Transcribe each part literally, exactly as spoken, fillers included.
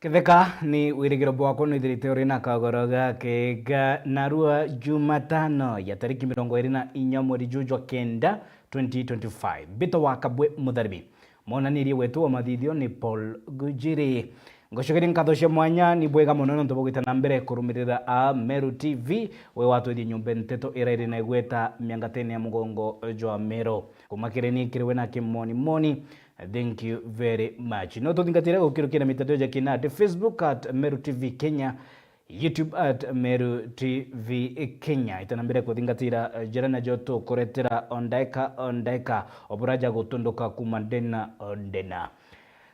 Ketheka ni wirigiro bwakwa nwithirite uri na kagoro gakega narua Jumatano ya tariki mirongo iri na inya mweri juju jwa kenda, twenty twenty-five. Mbitagwa Kabwe Mutharibi. Mwonanirie wetu wa mathithio ni Paul Gujiri. Ngucokeria nkatho cia mwanya, ni bwega mono nontu bwa gwita na mbere kurumirira a Meru T V, we watwithia nyumba nteto ira iri na igweta miangatene ya mugongo jwa Meru. Kuma kiri ni kiri we na kimoni moni, thank you very much. No tuthingatire gukirukira mitandao ja kinati, Facebook at Meru T V Kenya, YouTube at Meru T V Kenya. Ita na mbere kuthingatira, eh, jira najo tukuretera o ndaika o ndaika, o buraja gutunduka kuma ndena o ndena.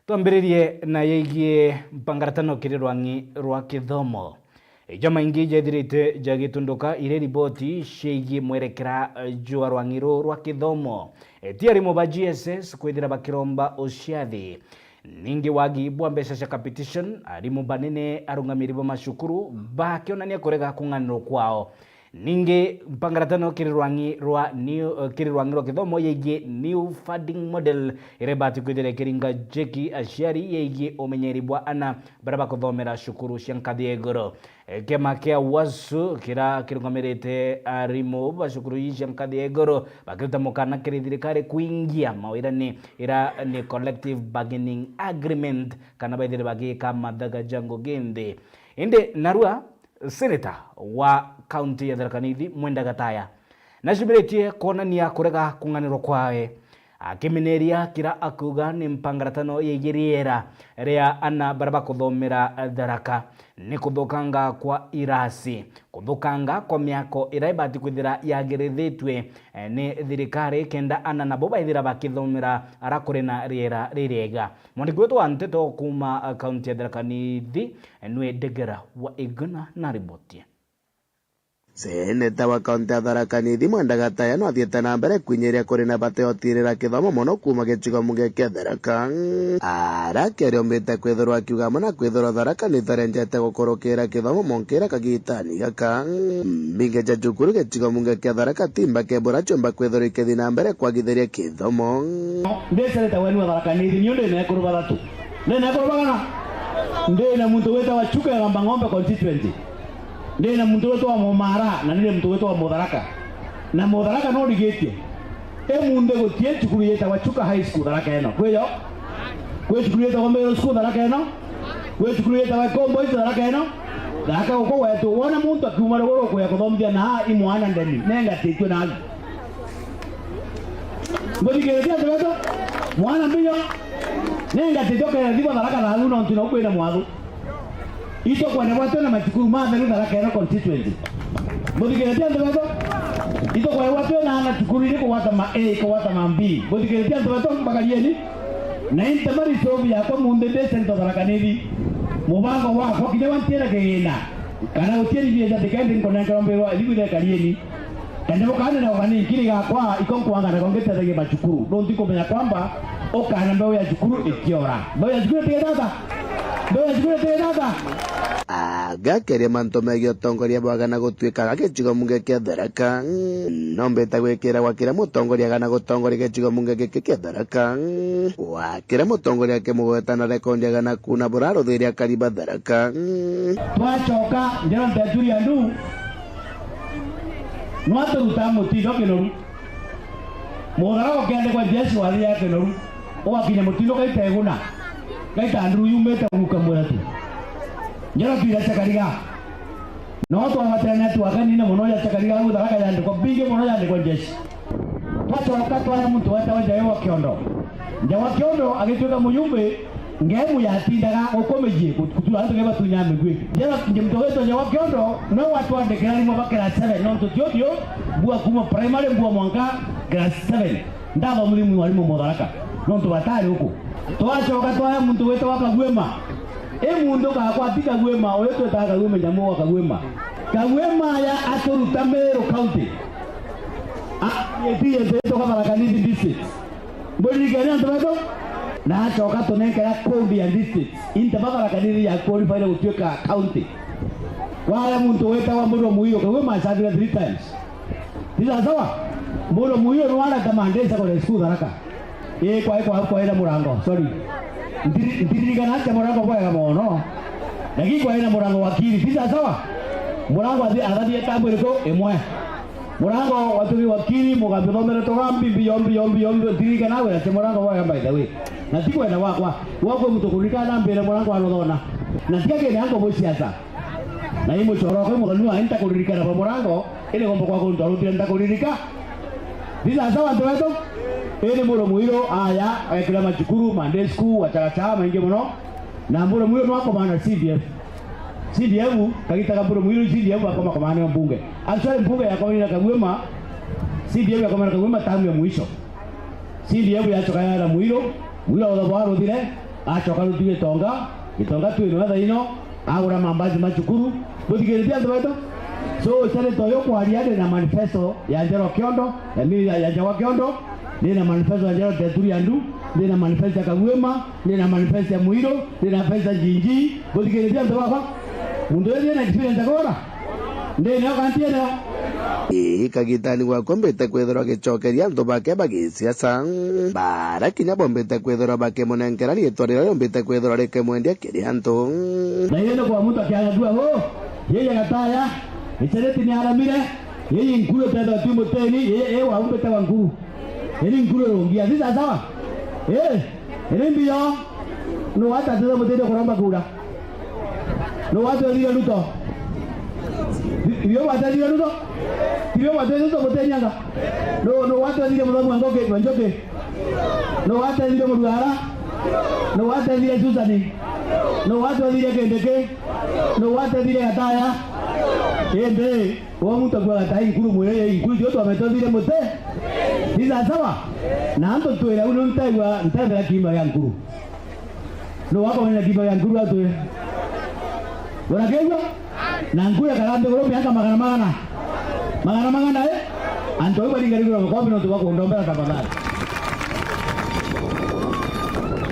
Twambiririe na yegie mpangaratano kiri rwang'i rwa kithomo. Jamaingi jethirite jagitunduka iri riboti ciegie mwerekera, eh, jwa rwang'i ruu rwa kithomo. Eh, ti arimu ba G S S kwithira bakiromba uciathi. Ningi wagi bwa mbeca cia capitation, arimu banene, arungamiri ba macukuru bakionania kurega kung'anirwa kwao. Ningi mpangaratano kiri rwang'i rwa new, eh, kiri rwang'i rwa kithomo yegie new funding model iria ibati kwithira ikiringa jeki aciari yegie umenyeri bwa ana baria bakuthomera cukuru cia nkathi ya iguru. Eh, kiama kia wasu kira kirungamirite arimu ba cukuru ii cia nkathi ya iguru bakiruta mukana kiri thirikari kuingia mawirani ira ni collective bargaining agreement, kana baithire bagika mathaga ja ngugi nthi. Indi narua, seneta wa kaunti ya Tharaka Nithi, Mwenda Gataya, nacumiritie kwonania kurega kung'anirwa kwawe, akimineria kira akuuga ni mpangaratano yegie riera ria ana baria bakuthomera Tharaka, ni kuthukanga kwa irasi, kuthukanga kwa miako iria ibati kwithira yagirithitue, eh, ni thirikari kenda ana nabo baithira bakithomera ara kuri na riera ririega. Mwandiki wetu wa nteto kuuma, eh, kaunti ya Tharaka Nithi, eh, nwe Ndegera wa Iguna na riboti. Seneta wa kaunti ya Tharaka Nithi Mwenda Gataya no athiite na mbere kwinyiria kuri na bata ya utiirira kithomo mono kuuma gicigo mbunge kia Tharaka, ara akiombite kwithirwa akiuga amwe na kwithirwa Tharaka Nithi arenjete gukurukira kithomo monkira kagitani gaka. Mbunge ja cukuru gicigo mbunge kia Tharaka ti mbake bura ciumba kwithirwa ikithi na mbere kwagithiria kithomo. Ndi seneta wenu wa Tharaka Nithi, niu ndi na ekuru bathatu. Ndi na ekuru bagana? Ndi na muntu witagwa Chuka ya Gamba Ng'ombe constituency. Ndi na muntu witagwa Mumara, na ndi na muntu witagwa Mutharaka. Na Mutharaka no ndigitie. Imunthi gutie cukuru yitagwa Chuka High School Tharaka ino. Kwiyo? Kwi cukuru yitagwa Middle School Tharaka ino? Kwi cukuru yitagwa Ecom Boys Tharaka ino? Tharaka guku gwetu, wona muntu akiuma ruguru kuya kuthomithia na imwana ndeni, nengatitue na agu. Mbuthikiritie antu betu, mwana mbinyo, nengatitue kethigwa Tharaka Tharu nontu nau kwina mwathu. Itukwenda gwatwe na macukuru matheru Tharaka ino constituency. Mbuthikiritie antu betu, itukwenda gwatwe na ana cukuru iri kugwata ma A, kugwata ma B. Mbuthikiritie antu betu, mbagarieni. Na intema resolve yakwa munthi ndi seneta Tharaka Nithi. Mubango wakwa kinya wa ntiena kigina. Kana gutieri bia ja tikendi nkonenkerwa mbirwa irigu thekarieni. Kende bukaanira ugani nkiri gakwa iko nkwangana ko ngitethagia macukuru. Nontu nkumenya kwamba ukana mbeu ya cukuru ikiora. Mbeu ya cukuru itigitata. Mbeu ya cukuru itigitata. Agakeria mantu megie utongoria bwaga na gutuika gagicigo mbunge kia Tharaka. Nombite gwikira gwa kiria mutongoria agana gutongoria gicigo mbunge giki kia Tharaka. Wa kiria mutongoria akimugweta na rekondi agana kuna buraruthiria akari ba Tharaka. Twacoka, njira nteturi andu. Nwaturuta mutindo kinoru. Mutharaka ukiandikwa jeshi wathi ya kinoru. Ugakinya mutindo gaiteguna. Gaita nduru yumite guka mwiratu. Njira twira chakariga. No twabatirania twakanine mono ya chakariga au Tharaka yandikwa bingi mono yandikwa jeshi. Twacoka twaya muntu wetagwa Njawe wa Kiondo. Njawe wa Kiondo agituika muyumbi, ngemu yatindaga gukomejie gutura antu nge batunya migwi. Njira nje muntu wetagwa Njawe wa Kiondo no watwandikira rimwe ba class seven, nontu tio tio mbua kuma primary mbua mwanka class seven. Ndathomithia mwalimu Mutharaka, nontu batari uku. Twacoka twaya muntu witagwa Kagwema. I muntu gakwa ti Kagwema, uyu twitaga Kagwema nyamu wa Kagwema. Kagwema ya aturuta Meru County. A, eti yetagwa Tharaka Nithi District. Mburirikania antu betu? Na acoka tunenkera code ya district. Inte ba Tharaka Nithi ya qualify na gutuika county. Waya muntu witagwa Murwa Muiru, Kagwema acabire three times. Ti sawa sawa? Murwa Muiru ni wareta Mandei Secondary School Tharaka. Ii, kwa, kwa, kwa ira murango, sorry. Ndiri-, ndiririkana atia murango bwega mono. Lakini kwa ina murango wakiri, ti sawa sawa? Murango athi-, athathie kambu iriku? Imwe. Murango watugi wakiri, mugambi thomere toga mbi, mbi, yo, mbi, yo, mbi, yo, mbi, tirika nawe, ati murango wa, by the way. Na ti kwenda gwakwa, gwakwa muntu kuririkana na mbere murango wa ruthona. Na tiga kene ango bo siasa. Na i mucoro wakwa muthoni wa nta kuririkana ba murango, iri gomba kwa kuntu arutire nta kuririka. Ti sawa sawa, antu betu? Iri muro mwiro, aya, ekira macukuru, ma day school, wa chakacha, maingi muno. Na muro mwiro nwa komanda C D F. C D F, kagita ka muro mwiro, C D F akoma komanda mbunge. Actually, mbunge yakomana na Kagwema, C D F yakomana na Kagwema tamu ya mwisho. C D F yacoka yara mwiro, mwiro wa thabo aruthire, acoka rutu Gitonga, Gitonga twino etha ino, agura mambazi ma cukuru. Buthikiritie antu betu? So, senator uyu kwaria, ndi na manifesto ya Njero Kiondo, ya mi-, ya, ya Njagwa Kiondo, ndi na manifesto ya Njero Teturi Andu, ndi na manifesto ya Kagwema, ndi na manifesto ya Mwiro, ndi na manifesto ya Njinji. Buthikiritie antu bakwa? Muntu uyu ndi na experience ya kugura? Ndi nayo kanti ino? Ii, kagitani gwakwa mbite kwithirwa gicokeria antu bake ba gisiasa. Bara kinya bo mbite kwithirwa bakimunenkera riitwa riria riombite kwithirwa rikimwendia kiri antu. Na ino kwa muntu akiaga dua, "Oh, yeye Gataya, icereti ni aramire, yeye nkuru tenda tu muteni, yeye, yeye wa umbite wa nkuru." Iri nkuru irungia, ti sawa sawa? Eh, iri mbio, nu watatire muteni kuromba kura? Nu watwethire Ruto? Ti-, tibio watethire Ruto? Tibio watethire Ruto muteni anga? Nu, nu watwethire Muthomi wa Ngoki, wa Njoki? Nu watethire Muruara? Nu watethire Susani? Nu watwethire Kindiki? Nu watethire Gataya? Indi, we muntu akuaga tai nkuru mwire, inkuru cio twametothire mute? Ti sawa sawa? Na antu twira, u niu ntaigua ntethera kiima gia nkuru. Nu wakomenya kiima gia nkuru atwire? Urakigua? Na nkuru ekara nthiguru miaka magana magana. Magana magana, eh? Antu au baringarigirwa makobi nontu bwa kundombera tafadhali.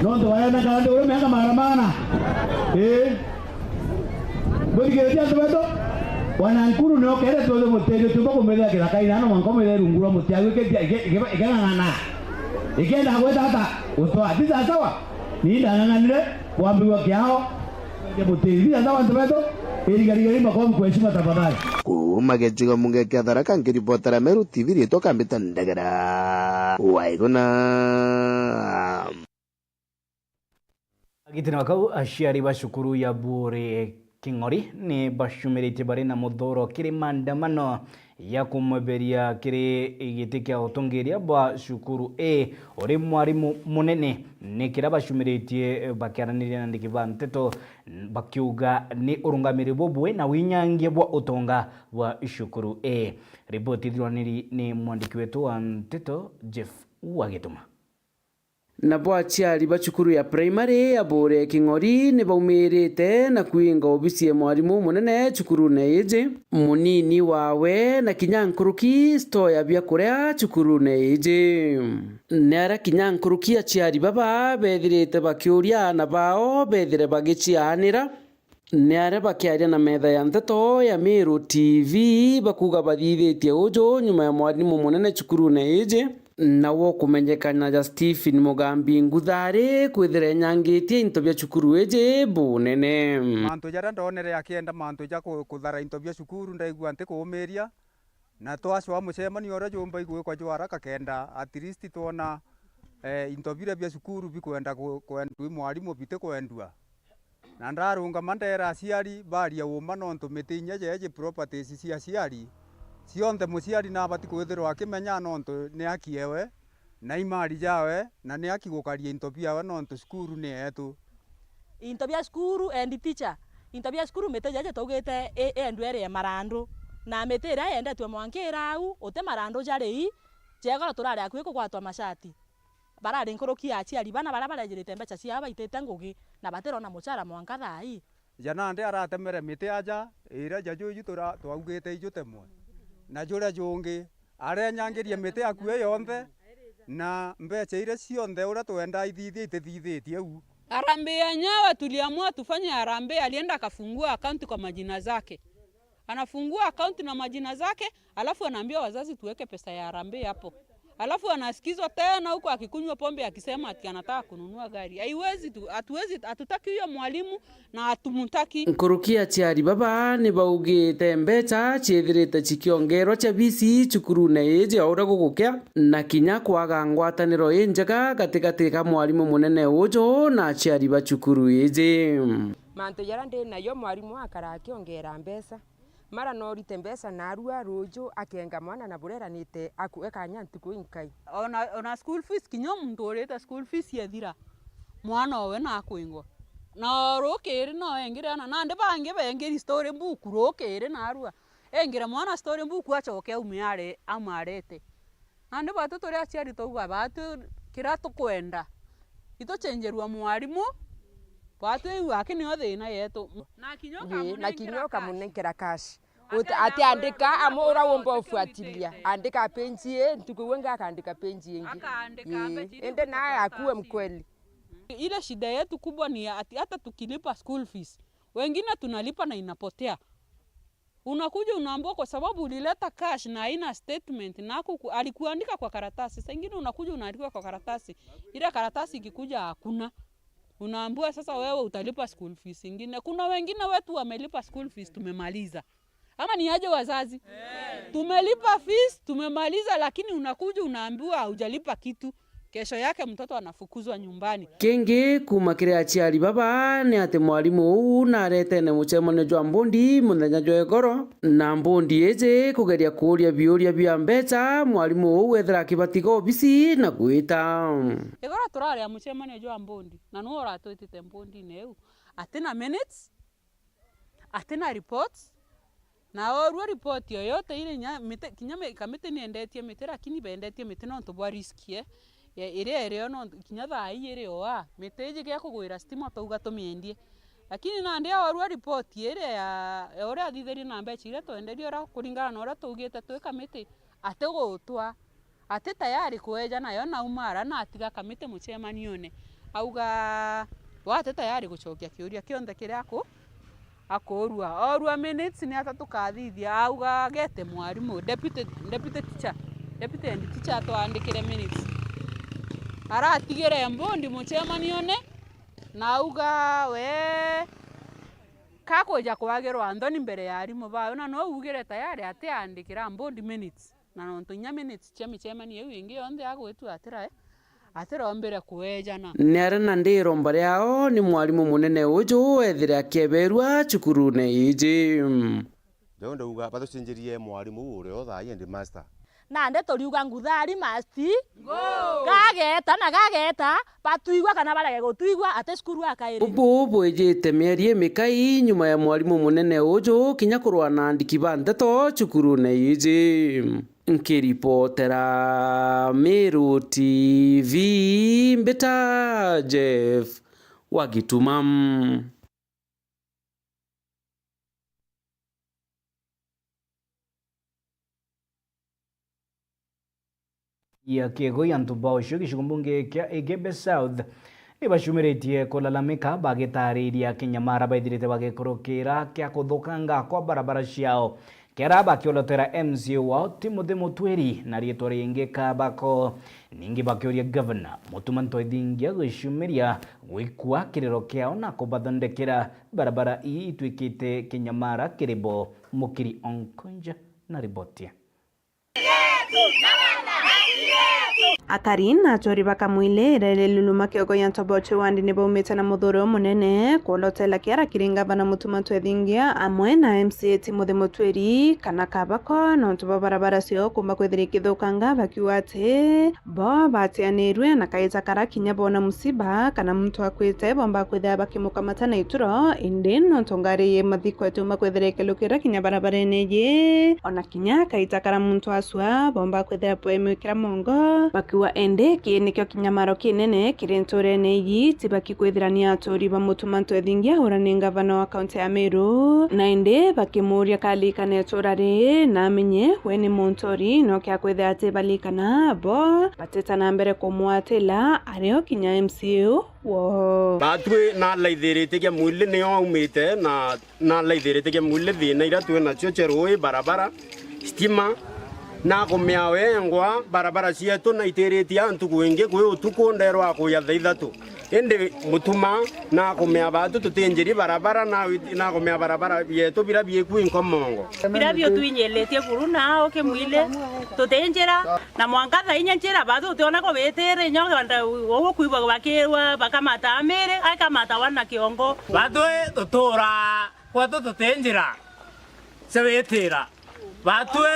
Nontu barenda kara nthiguru miaka magana magana. Eh? Buthikiritie antu betu? Wana nkuru nio kere twethe mutethio tumba kumithira kithakaini, ano mwanka umithire rungu rwa muti au iki-, iki-, iki-, iking'ang'ana. Ikienda gwita ata? Gutwaa. Ti sawa sawa? Ni ndang'ang'anire kwambigua kiao. Mutethio. Ti sawa sawa antu betu? Irigarigari makobi kwa heshima tafadhali. Kuuma gicigo mbunge kia Tharaka, nkiripotera Meru T V, riitwa Kambita Ndegera. Waiguna. Agitene wa kau, aciari ba cukuru ya Buuri King'ori ni bacumiritie bari na muthuro kiri maandamano ya kumweberia kiri giti kia utongeria bwa cukuru ii uri mwarimu munene, ni kiria bacumiritie bakiaraniria na andiki ba nteto bakiuga ni urungamiri bubui na winyangia bwa utonga bwa cukuru ii. Riboti ithirwaniri ni mwandiki wetu wa nteto Jeff Wagituma. Nabo aciari ba cukuru ya primary ya Buuri King'ori ni baumirite na kwinga obisi ya mwarimu munene cukurune iji, munini wawe na kinya nkuruki store ya biakuria cukurune iji. Ni aria kinya nkuruki aciari baba bethirite bakiuria aana bao bethire bagiciaanira. Ni aria bakiaria na metha ya nteto ya Meru T V bakuuga bathithitie uju nyuma ya mwarimu munene cukurune iji, nawe ukumenyekana ja Stephen Mugambi Nguthari kwithira enyangitie into bia cukuru iji bunene. Mantu jaria ndonere akienda mantu ja ku-, kuthara into bia cukuru, ndaigua ntikuumiria. Na twacwaa mucemanio uria jumba igwikwa jwa haraka kenda at least twona, eh, into biria bia cukuru bikwenda ku-, kwendwa i mwarimu bitikwendua. Na ndarungama ndeera aciari baria uuma nontu miti inya jeeji properties cia aciari, cionthe muciari nabati kwithirwa akimenya nontu ni aki ewe, na i mali jawe, na ni aki gukaria into biawe nontu cukuru ni yeetu. Into bia cukuru and teacher. Into bia cukuru miti jeeji twaugite i-, iendwa irie marandu. Na miti iria yendetwe mwanka ira au, uti marandu jari i, jegoro turari akui kugwatwa mashati. Barari nkuruki ya aciari bana baria barejirite mbeca ciao baitite ngugi, na batirona mucara mwanka thaa ii. Ja nandi aratemere miti aja, iria ja juju tura-, twaugite ijutemwe. Na juria jungi, arenyangiria miti akue yonthe, na mbeca iria cionthe uria twendaa ithithia itithithitie u. Harambee yenyewe tuliamua tufanye harambee, alienda akafungua account kwa majina zake. Anafungua account na majina zake, alafu anaambia wazazi tuweke pesa ya harambee hapo. Alafu anasikizwa tena huku akikunywa pombe akisema ati anataka kununua gari. Haiwezi tu, hatuwezi, hatutaki huyo mwalimu na hatumtaki. Nkuruki aciari baba ni baugite mbeca ciithirite cikiongerwa cia fees cukurune iji o uria gugukia, na kinya kwaga ngwataniro injega gatigati ka mwarimu munene uju na aciari ba cukuru iji. Mantu jaria ndi najo, mwarimu akara akiongera mbeca. Mara no urite mbeca narua ruuju akenga mwana na buria eranite akue kanya ntuku inkai. Ona, ona school fees, kinya muntu urite school fees ethira, mwana owe nakwingwa. Na rukiri no engire ana, nandi bangi bengiri story book rukiri narua. Engire mwana story book acoke aume are, amarete. Nandi batu turi aciari twauga batu kiria tukwenda. Ituchenjerua mwarimu, batu iu aki nio thina yetu. Na kinya Ii, na kinya ukamunenkera cash. Uti-, ati andika amwe uria womba ufuatilia. Andika page ii, ntuku iu ingi akandika page ingi. Ii, indi naye akuwe mkweli. Ile shida yetu kubwa ni ati hata tukilipa school fees, wengine tunalipa na inapotea. Unakuja unaambiwa kwa sababu ulileta cash na haina statement, na hakuku-, alikuandika kwa karatasi. Saa ingine unakuja unaandikwa kwa karatasi, ile karatasi ikikuja hakuna. Unaambiwa sasa wewe utalipa school fees ingine. Kuna wengine wetu wamelipa school fees, tumemaliza. Ama ni aje wazazi? Tumelipa fees, tumemaliza, lakini unakuja unaambiwa haujalipa kitu. Kesho yake mtoto anafukuzwa nyumbani. Kingi kuuma kiri aciari baba ni ati mwarimu uu naretene mucemanio jwa mbondi muthenya jwa igoro, na mbondi iji kugeria kuuria biuria bia mbeca, mwarimu uu ethira akibatiga obisi na gwita. Igoro turaria mucemanio jwa mbondi, na nuu uratwitite mbondine iu? Atina minutes, atina reports, na orua report yoyote ile nya-, miti, kinya mi-, kamiti niendetie miti, lakini bendetie miti nontu bwa risk, eh, ya iria irio nontu kinya thaa ii iri oa, miti iji gia kugwira stima twauga tumiendie. Lakini nandi orua report iria ya, ya uria athithirie na mbeca iria twenderie uria kuringana na uria tuugite twi kamiti, atigutwa. Ati tayari kweja nayo, nauma ara na atiga kamiti mucemanione. Auga, we ati tayari gucokia kiuria kionthe kiria aku-, akurua. Orua minutes ni ata tukathithia, auga agete mwarimu, deputy, deputy teacher, deputy head teacher atwandikire minutes. Aratigire mbondi mucemanione, na auga we kakwija kwagirwa nthoni mbere ya arimu bawe, na no ugire tayari atiandikira mbondi minutes. Na nontu inya minutes cia micemanio iu ingi yonthe agwitua atira-, atiraombire kuejana. Ni aria na ndiromba riao ni mwarimu munene uju ethire akieberua cukurune iji. Riu ndauga batucenjerie mwarimu uu urio thaa ii headmaster. Nandi turiuga nguthari must go. Gageta na gageta, batwigua kana barege gutwigua, ati cukuru akairi. Bubu bwijite mieri imikai nyuma ya mwarimu munene uju kinya kurwa na andiki ba ndeto cukurune iji. Nkiripotera Meru T V, mbita Jeff wa Gituma. Ya kiego ya antu ba ucio gicigo mbunge kia Igembe South ni bacumiritie kulalamika bagitariria kinyamara baithirite bagikurukira kia kuthukanga kwa barabara ciao, kiara bakiolotera M C A wao Timothy Mutwiri na riitwa ringi Kabako. Ningi bakiuria Governor Mutuma Ntwethingia gwicumiria gwikua kiriro kiao na kubathondekera barabara ii itwikite kinyamara kiri bo. Mukiri Onkonja na riboti. Akari na aturi ba Kamwile iria iri Luluma kioko ya Ntobochi wandi ni baumite na muthuro munene kuolotela kiara kiri ngavana Mutuma Ntwethingia amwe na M C A Timothy Mutwiri kana Kabako nontu bwa barabara ciao kumba kwithira ikithukanga bakiuga ati bo batianirue na kaita kara kinya bona musiba kana muntu akwite bomba kwithira bakimukamata na ituro indi nontu ngari yi mathiko itiumba kwithira ikilukira kinya barabarene yi ona kinya kaita kara muntu acua bomba kwithira bwemwikira mongo, bakiuga indi kii nikio kinyamaro kinene kiri nturene iyi, tibaki kwithira ni aturi ba Mutuma Ntwethingia ura ni ngavana wa kaunti ya Meru, na indi bakimuria kalikane itura riri na amenye we ni muntori no kia kwithira ati balikana bo bateta na mbere kumwatila ario kinya M C A woo. Batwi na laithirite kia mwili nio aumite na na laithirite kia mwili thina iria twi nacio cia rui, barabara, stima, Nakumia wengwa barabara cietu na itiritie a ntuku ingi kwi utuku nderwa akuya thaa ithatu. Indi Mutuma nakumia baatu tutinjiri barabara, na nakumia barabara bietu bira biikui nkomongo. Bira bio twinyilitie buru na ukimwili tutinjira, na mwanka thaa inya njira baatu utiona kubitira inya wanda ugukwigua bakirwa bakamata miri, akamata wana kiongo. Baatu tutura kwetu tutinjira. Cewitira. Batwi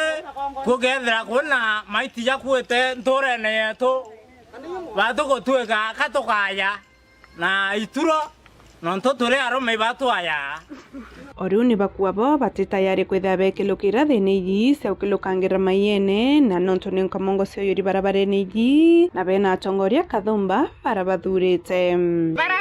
kukethira kwina maiti jakuite nturene yetu, batu gutwika ka tukaya na ituro, nontu turi arume ibatwaya. O riu ni bakua bo bati tayari kwithira bekilukira thiine iji cia gukilukangira maiene, na nontu ni nkomongo cia uyuri barabarene iji, na bena atongoria kathumba barabathurite. Bara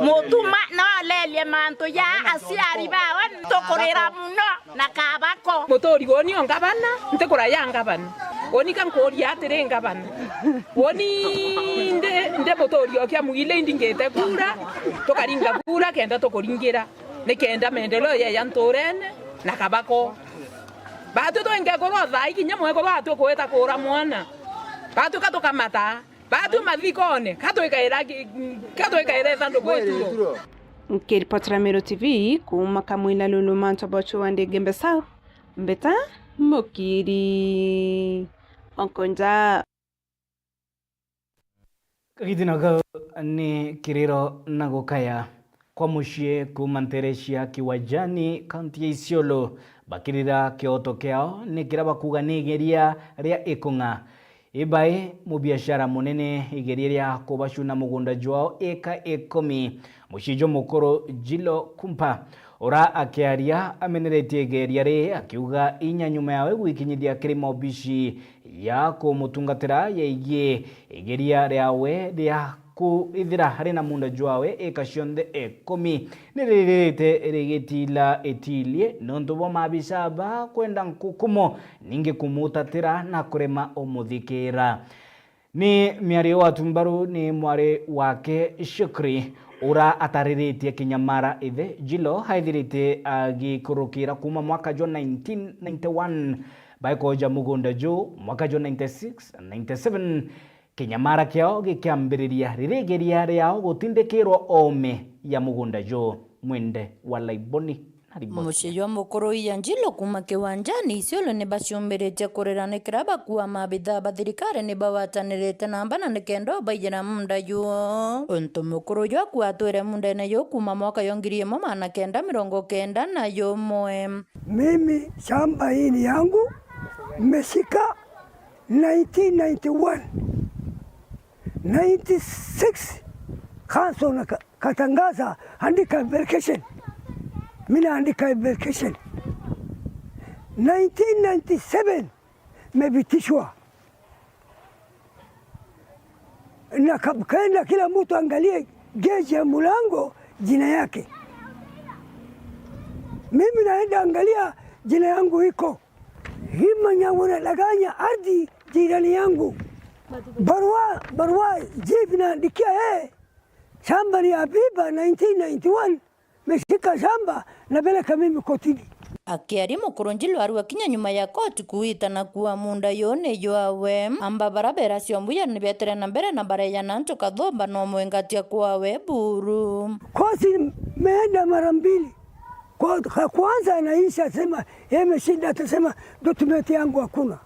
mutuma no alerie mantu ja aciari bawe, tukurira muno na kabako. Muturi woni o ngabana, ntikuraja ngabana. Woni ka nkuria atiri ngabana. Woni ndi, ndi muturi o kia mwili indingite kura, tukaringa kura kenda tukuringira. Ni kenda maendeleo jeja nturene na kabako. Batwi twingekorwa thaa ii kinya mwekuru atwi kwita kura mwana. Batwi ka tukamata. Batwi mathikone, ka twikaira ki-, ka twikaira ithanduku ituro. Nkiripotera Meru T V kuuma Kamwila Lulu, mantu bochu wa Ndege Mbesa, Mbeta Mukiri. Onkonja. Kagitino kau ni kiriro na gukaya. Kwa mucii kuuma ntere cia Kiwanjani, kaunti ya Isiolo, bakirira kioto kiao ni kiria bakuuga ni igeria ria ikung'a. Ibai mubiashara munene igeria ria kubacuna mugunda jwao eka ikumi. Mucii jwa mukuru Jilo Kumpa, ura akiaria, ameneretie igeria ri akiuga inya nyuma yawe gwikinyithia kiri maobici ya kumutungatira yegie igeria riawe ria kwithira ari na munda jwawe eka cionthe ikumi ni riririte rigitila itilie nontu bwa maabisa ba kwenda nkukumo, ningi kumutatira na kurema umuthikira. Ni miario wa tumbaru ni mwari wake Shukri, ura atariritie kinyamara ithe Jilo aithirite agikurukira kuuma mwaka jwa nineteen ninety-one, baikoja mugunda ju mwaka jwa ninety-six ninety-seven. Kinyamara kiao gikiambiriria riri igeria riao gutindikirwa oome ya mugunda ju. Mwende wa Laiboni na riboti. Mucii jwa mukuru Ianjilo kuuma Kiwanjani, Isiolo ni baciumbiritie kurira ni kiria bakua maabithaa ba thirikari ni bagwatanirite na mbana ni kenda ubaijira munda ju. Untu mukuru jwaku atwire mundene ju kuuma mwaka jwa ngiri imwe magana kenda mirongo kenda na jumwe. Mimi shamba hii ni yangu, mmeshika nineteen ninety-one. Ninety-six, council na ka-, katangaza, andika application. Mimi naandika application. Nineteen ninety-seven, imepitishwa. Na ka-, kaenda kila mtu angalie geji ya mlango jina yake. Mimi naenda angalia jina yangu iko. Hii mwenye unadanganya ardhi jirani yangu. Barua, barua jibu naandikia yeye. Shamba ni ya Habiba nineteen ninety-one. Meshika shamba, napeleka mimi kotini. Akiaria mukuru Njilo arua kinya nyuma ya koti kuitana kuua munda yuu ni jwawe. Amba bara bera ciombuya ni bietire na mbere na barejana ntu kathumba no mwengatia kwawe buru. Koti imeenda mara mbili. Kwa, kwa kwanza anaisha asema, yeye ameshinda, atasema document yangu hakuna.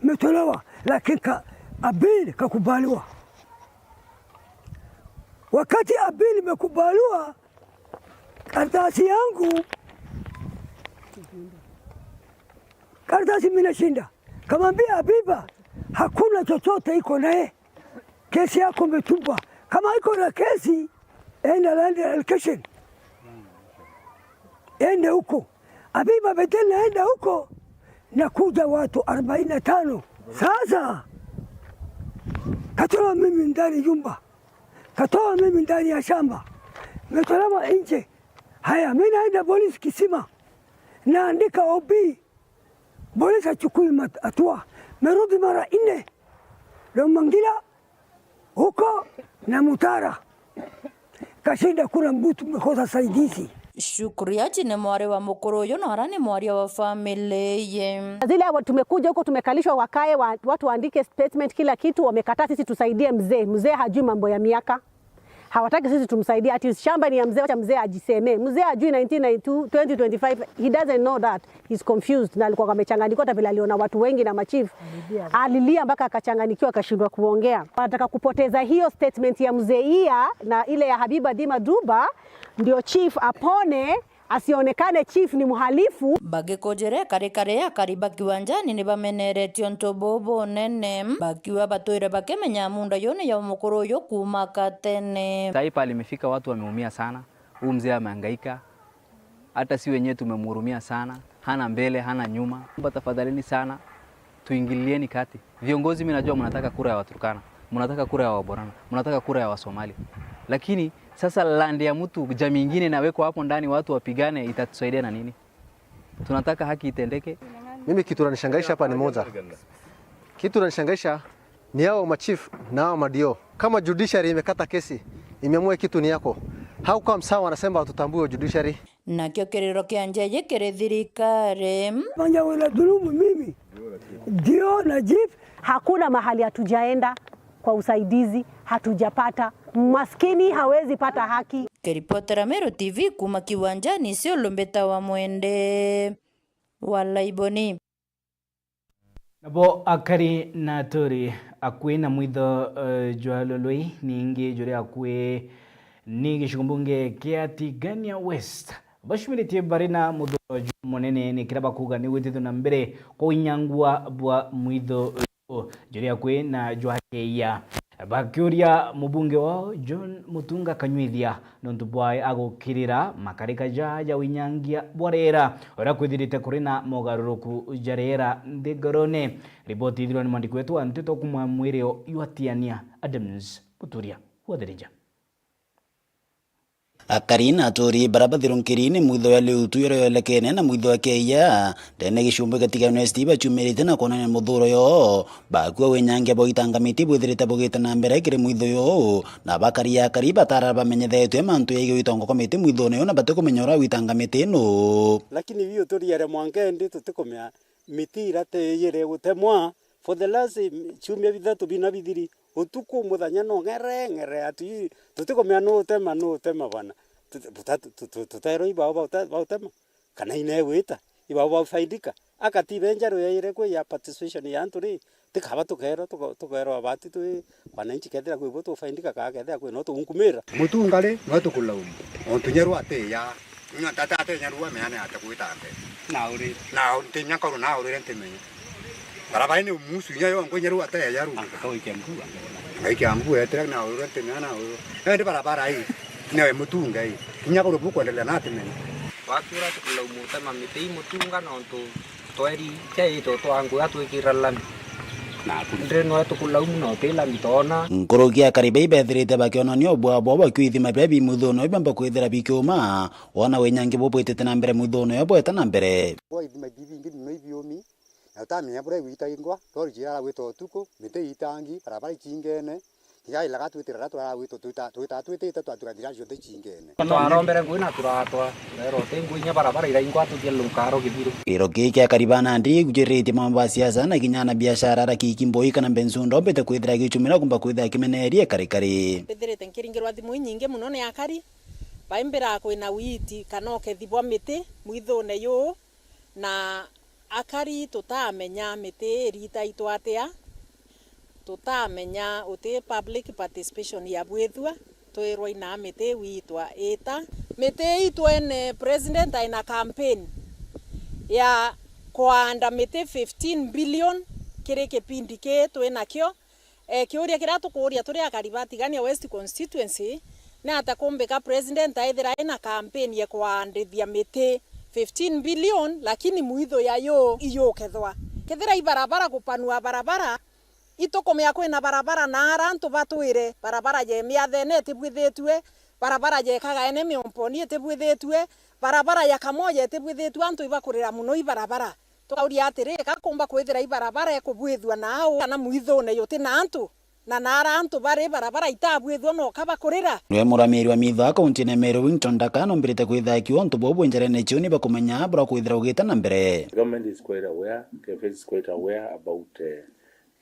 Imetolewa, lakini ka, appeal kakubaliwa. Wakati appeal imekubaliwa, karatasi yangu, karatasi mimi nashinda. Kamwambia Habiba, hakuna chochote iko naye. Kesi yako imetupwa. Kama iko na kesi, enda land allocation. Ende huko. Habiba Beteli naenda huko, nakuja watu arobaini na tano. Sasa, katoa mimi ndani nyumba. Katoa mimi ndani ya shamba. Metolewa nje. Haya, mimi naenda polisi Kisima. Naandika O B. Polisi achukui mat-, hatua. Merudi mara nne. Leo Mangila, huko na Mutara. Kashinda kuna mtu mekosa saidizi. Shukuri Achi ni mwari wa mukuru uyu na ara ni mwaria wa family ye. Zile wa-, tumekuja huko, tumekalishwa, wakae wa-, watu waandike statement, kila kitu, wamekataa sisi tusaidie mzee. Mzee hajui mambo ya miaka, hawataki sisi tumsaidie, ati shamba ni ya mzee, wacha mzee ajisemee. Mzee hajui nineteen ninety-two, twenty twenty-five, he doesn't know that. He's confused na alikuwa amechanganyikiwa, hata vile aliona watu wengi na machief alilia mpaka akachanganyikiwa, akashindwa kuongea. Wanataka kupoteza hiyo statement ya mzee Iya na ile ya Habiba Dima Duba, ndio chief apone, asionekane chief ni mhalifu. Bagikujire kari kari akari ba kiwanjani ni bameneretie untu buu bunene, bakiuga batwire bakimenya munda yuni ya mukuru uyu kuuma katene. Sai pale imefika, watu wameumia sana. Huu mzee amehangaika, hata si wenyewe tumemhurumia sana, hana mbele, hana nyuma. Naomba tafadhalini sana, tuingilieni kati. Viongozi, mimi najua mnataka kura ya Waturkana, mnataka kura ya Waborana, mnataka kura ya Wasomali. Lakini sasa land ya mtu, jamii ingine inawekwa hapo ndani, watu wapigane, itatusaidia na nini? Tunataka haki itendeke. Mimi kitu inanishangaisha hapa ni moja. Kitu inanishangaisha ni hao machief na hao madio. Kama judiciary imekata kesi, imeamua kitu ni yako, how come sawa wanasema watutambue judiciary? Nakio kiriro kia njeje kiri thirikari. Mwenye unadhulumu mimi ndio na chief. Hakuna mahali hatujaenda kwa usaidizi, hatujapata. Maskini hawezi pata haki. Kiripotera Meru T V kuuma kiwanjani, Isiolo Mbita wa Mwende wa Laiboni. Nabo akari na aturi akui na mwitho, eh, jwa Lolwei, ningi juri akui ni gicigo mbunge kia Tigania West, bacumiritie bari na muthuro jwa munene, ni kiria bakuuga ni gwitithua na mbere kwa uinyangua bwa mwitho juri akui na jwa Keia. Bakiuria mubunge wao John Mutunga Kanyuithia nontu bwae agukirira makarika ja ja winyangia bwa riera uria kwithirite kuri na mogaruruku ja riera nthigurune. Riboti ithirwa ni mwandiki wetu wa nteto kuma Mwirio ywa Tiania, Adams Muturia wa Thirija. Akari na aturi bara bathirunkiri ni mwitho ya Liutu iria yoelekene na mwitho ya Keia ndene gicumbi gatigano esti baciumirite na kwonania muthuro yo. Bakua winyangia bwa gwitanga miti bwithirite bugite na mbere kiri mwitho yo, na bakari akari batara bamenyethetwe mantu yaigie gwitangwa kwa miti mwithone yo na batikumenya uria gwitanga miti ino. Lakini biu turiere mwanka indi tutikumenya miti iria tiyire gutemwa for the last, mm, ciumia bithatu bina bithiri, utuku muthenya no ng'ere ng'ere, atu tutikumenya nu utema, nu utema bwana. Tut-, buta-, tu-, tu-, tuterwa ibao bauta-, bautema, kana inegwita, ibao baufaidika. Akatibe njaru yaire kwi ya participation ya antu ri, tikaba tukerwa, tuko-, tukerwa abati twi wananchi kethira kwi bo tufaidika, kaa kethira kwi no tuunkumira. Mutunga ri, no tukulaumu, ontu nyaru atiya. Inya tata ate nyaru ameane ate gwita mbere. Na uri. Na ntinya nkaru na urire ntimenye. Barabara ni umusu inya yo ngwe nyaru ate nyaru. Anga kau ikia mbu, anga. Anga ikia mbu etire na urire ntimenye na urire. Ende barabara ii. Ni we mutunga ii. Inya kuru bukuendelea na ntimenye. Watura tukulaumu utema miti ii mutunga nontu tweri keito twa nguya twikira lami. Naku. Ndi nwe tukulaumu na uti lami toona. Nkuruki akari bai bethirite bakionania ubwabo bakiuithima biria bi mwithono biamba kwithira bikiuma. Wona winyangi bubwitite na mbere mwithono yo bweta na mbere. Kwa ithima bibi bingi muno ibiumi, na utamenya buria igwitangwa, lori cirara gwita utuku, miti itangi, barabara icingene, tiga ilaga twitira ra turara gwita twita, twita twitite twatuga thira cionthe icingene. Twarombere ngui na turatwa, rero ti ngui inya barabara iraingwa tuthie lukaro githiru. Kiro kii kia Karibana ndi gujirite mambo ya siasa na kinya na biashara ara kiki mboi kana mbensu ndombete kwithira gichumira kumba kwithira kimenerie kari kari. Mbithirite nkiringirwa thimu inyingi muno ni akari, baimbira kwina witi kana ukethi bwa miti mwithune yuu, na akari tutamenya miti iritaitwa atia, tutamenya uti public participation ya bwithua, twirwa ina miti witwa ita. Miti ii twene president aina campaign ya kwanda miti fifteen billion kiri kipindi kii twinakio. E, kiuria kiria tukuuria turi akari ba Tigania West Constituency, ni ata kumbika president aithira ena campaign ya kwaandithia miti fifteen billion, lakini mwithu ya yu iyukethwa? Kethira i barabara, gupanua barabara, itukumea kwina barabara na ara antu batwire, barabara ya Miathene itibwithitue, barabara ya Kagaene Miomponi itibwithitue, barabara ya Kamoja itibwithitue, antu ibakurira muno i barabara. Tukauria atiri, ka kumba kwithira i barabara ikubwithua na au kana mwithune yuti na antu? Na nara antu bari barabara itabwithwa noka bakurira. Niwe muramiri wa mitha kauntine ya Meru Wington Ndaka nombirite kwitha akiuga untu buu bwi njarene ciu ni bakumenya bura kwithira ugite na mbere. The government is quite aware, K F S is quite aware about uh,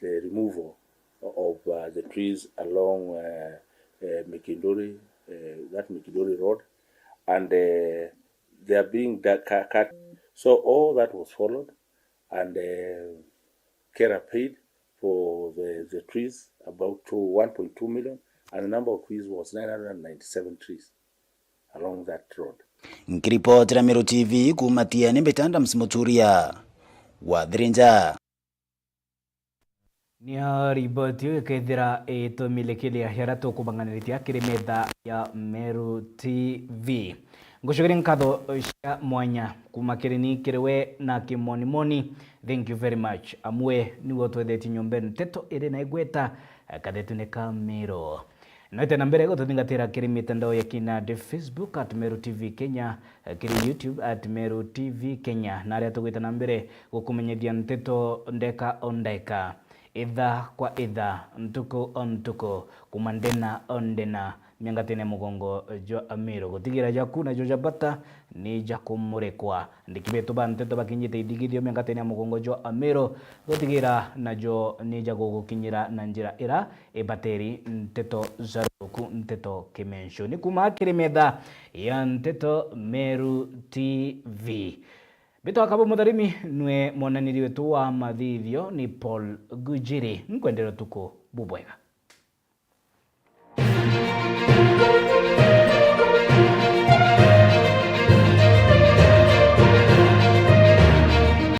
the removal of uh, the trees along uh, uh, Mikinduri, uh, that Mikinduri road, and uh, they are being da- ca- cut. So all that was followed, and uh, Kera paid for the, the trees about to one point two million, and the number of trees was nine hundred ninety-seven trees along that road. Nkiripotera Meru T V kuuma Tieni, mbita Adams Muturia wa Thirinja. Niyo riboti iu ikethira itumilikiria jaria tukubanganiritie kiri metha ya Meru T V. Ngucokeria nkatho cia mwanya kuuma kiri ni kiri we na kimonimoni. Thank you very much. Amwe niwe utwethetie nyomba nteto iri na igweta, eh, kathetune ka Meru. Noite na mbere gututhingatira kiri mitandao ya kinandi, Facebook at Meru T V Kenya, eh, kiri YouTube at Meru T V Kenya, na aria tugwite na mbere gukumenyethia nteto ndeka o ndeka, itha kwa itha, ntuku o ntuku, kuma ndena o ndena, miangatene ya mugongo jwa Amiru. Gutigira jaku najo jabata ni jakumurikwa. Andiki betu ba nteto bakinyite ithigithio miangatene ya mugongo jwa Amiru, gutigira najo ni jagugukinyira na njira ira ibateri. Nteto za ruku, nteto kimenco. Ni kuma kiri metha ya nteto Meru T V. Mbitwa Kabo Mutharimi, nwe mwonaniri wetu wa mathithio ni Paul Gujiri. Nkwendera utuku bubwega.